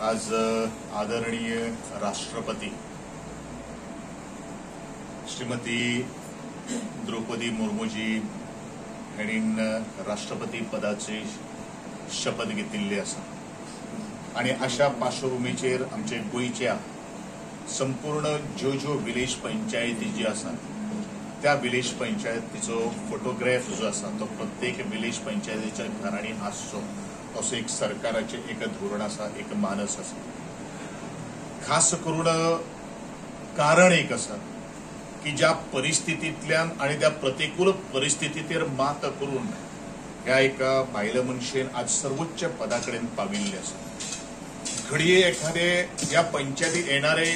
आज आदरणीय राष्ट्रपती श्रीमती द्रौपदी मुर्मूजी हांणी राष्ट्रपती पदाची शपथ घेतिल्ली आसा आनी अशा पार्श्वभूमीचेर आमचे गोंयच्या संपूर्ण ज्यो ज्यो विलेज पंचायती जी आसा त्या विलेज पंचायतीचो फोटोग्राफ जो आसा तो प्रत्येक विलेज पंचायतीच्या घरांनी आसचो असो एक सरकाराचें एक धोरण आसा, एक मानस आसा. खास करून कारण एक आसा की ज्या परिस्थितींतल्यान आनी त्या प्रतिकूल परिस्थितीचेर मात करून ह्या एका बायल मनशेन आज सर्वोच्च पदा कडेन पाविल्ले आसा. घडये एखादे ह्या पंचायतीत येणारे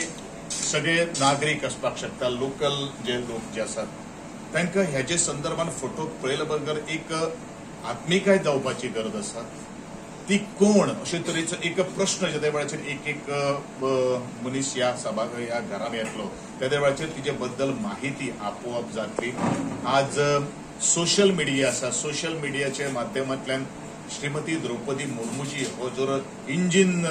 सगळे नागरीक आसपाक शकता, लोकल जे लोक जे आसात तांकां हेजे संदर्भान फोटो पळयले बगर एक आत्मिकाय जावपाची गरज आसा. ती कोण अशे तरेचो एक प्रश्न ज्या वेळाचेर एक एक मनीस ह्या सभाघर ह्या घरान येतलो त्या वेळाचेर तिजे बद्दल माहिती आपोआप जातली. आज सोशल मिडिया आसा, सोशल मिडियाच्या माध्यमांतल्यान श्रीमती द्रौपदी मुर्मूजी हो जर इंजिन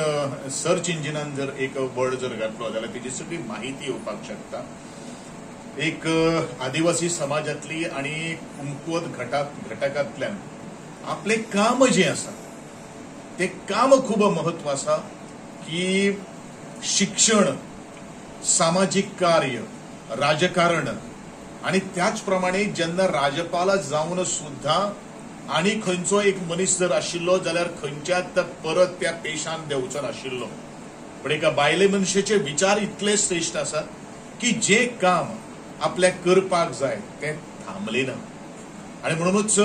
सर्च इंजिनान जर एक वर्ड जर घातलो जाल्यार तिजी सगळी माहिती येवपाक शकता. एक आदिवासी समाजांतली आनी कुमकुवत घटकांतल्यान आपलें काम जें आसा ते काम खूब महत्व आसा की शिक्षण, सामाजीक कार्य, राजकारण आनी त्याच प्रमाणे जेन्ना राज्यपाल जावन सुद्दां आनी खंयचो एक मनीस जर आशिल्लो जाल्यार खंयच्याच परत त्या पेशान देंवचो नाशिल्लो. पण एका बायले मनशेचे विचार इतले श्रेश्ठ आसात की जे काम आपल्याक करपाक जाय तें थांबलें ना आनी म्हणूनच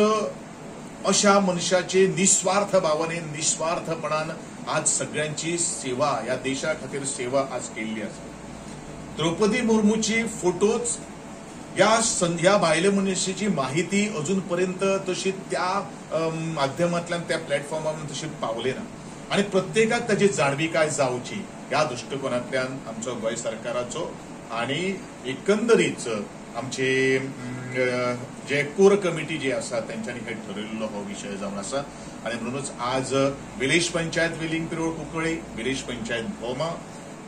अशा मनशाचे निस्वार्थ भावनेन निस्वार्थपणान आज सगळ्यांची सेवा ह्या देशा खातीर सेवा आज केल्ली आसा. द्रौपदी मुर्मूची फोटोच ह्या बायले मनशेची माहिती अजून पर्यंत तशी त्या माध्यमांतल्यान त्या प्लॅटफॉर्मार तशी पावली ना आनी प्रत्येकाक ताची जाणविकाय जावची ह्या दृश्टिकोनांतल्यान आमचो गोंय सरकाराचो आनी एकंदरीत आमचे जे कोर कमिटी जी आसा तेंच्यांनी हे ठरयल्लो हो विशय जावन आसा. आनी म्हणूनच आज village panchayat Veling Pirol Cuncolim, village panchayat Bhoma,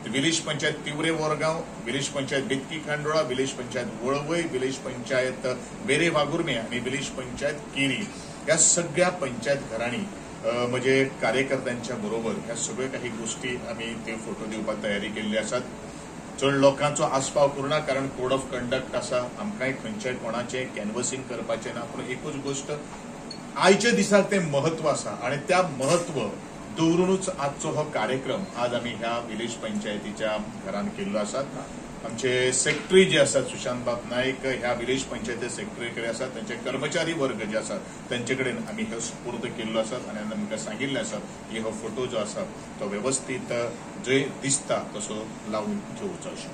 village panchayat Tivre Vorgaon, village panchayat Betki Khandola, village panchayat Valvai, village panchayat Bere Vaghurme आनी विलेज पंचायत केरी ह्या सगळ्या पंचायत घरांनी म्हणजे कार्यकर्त्यांच्या बरोबर ह्या सगळ्यो काही गोष्टी आमी ते फोटो दिवपाक तयारी केल्ली आसात. चड लोकांचो आस्पाव करुना कारण कोड ऑफ कंडक्ट आसा, आमकांय खंयच्याय कोणाचें कॅनवसींग करपाचें ना. पूण एकूच गोश्ट आयच्या दिसाक तें म्हत्व आसा आनी त्या म्हत्व दवरूनच आजचो हो कार्यक्रम आज आमी ह्या विलेज पंचायतीच्या घरान केल्लो आसा. आमचे सेक्रेटरी जे आसात सुशांत बाब नायक ह्या विलेज पंचायती सेक्रेटरी कडेन आसात, त्यांचे कर्मचारी वर्ग जे आसात त्यांचे कडेन आमी हे सुपूर्द केल्लो आसात आनी आमकां सांगिल्लें आसा की हो फोटो जो आसा तो वेवस्थीत जे दिसता तसो लावन घेवचो अशें.